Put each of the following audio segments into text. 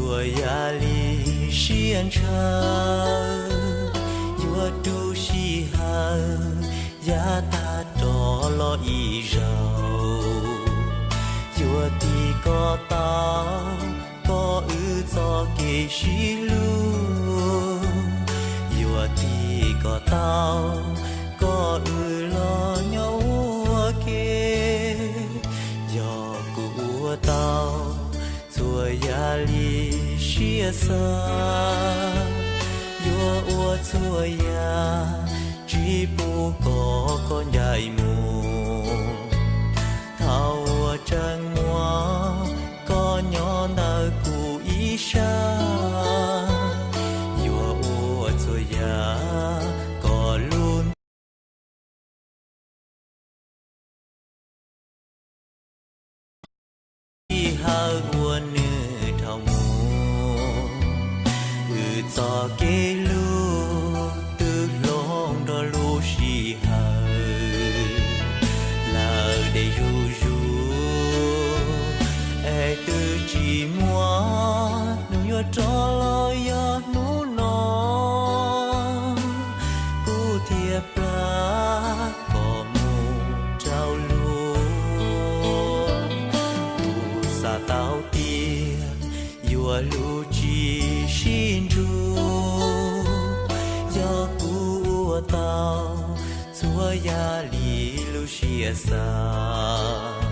Txhua yam li siab ntshaw, yuav tu sij hawm, yav tag rov los ib zaug. Yuav tig kom tau, kom wb txoj kev sib hlub. Yuav tig kom tau, kom wb los nyob ua ke. Yog kuv ua tau txhua yam li siab xav, yuav ua txhua yam tsis pub kom koj ncaim mus. Thaum uas tseem muaj, koj nyob ntawm kuv ib sab, yuav ua txhua yam kom lub ntiaj teb sib hawm ua nws dhau mus. Wb txoj kev hlub twb hloov nrog lub sij hawm, lawm dej zuj zus, es twb tsis muaj hnub yuav rov los yog hnub no. Kuv thiaj plam kom mus rau luag. Kuv xav tau tias yuav hlub tsis sib nrug, yog kuv ua tau txhua yam li lub siab xav.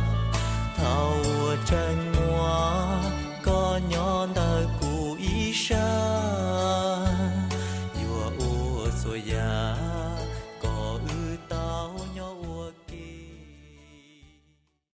Thaum uas tseem muaj, koj nyob ntawm kuv ib sab, yuav ua txhua yam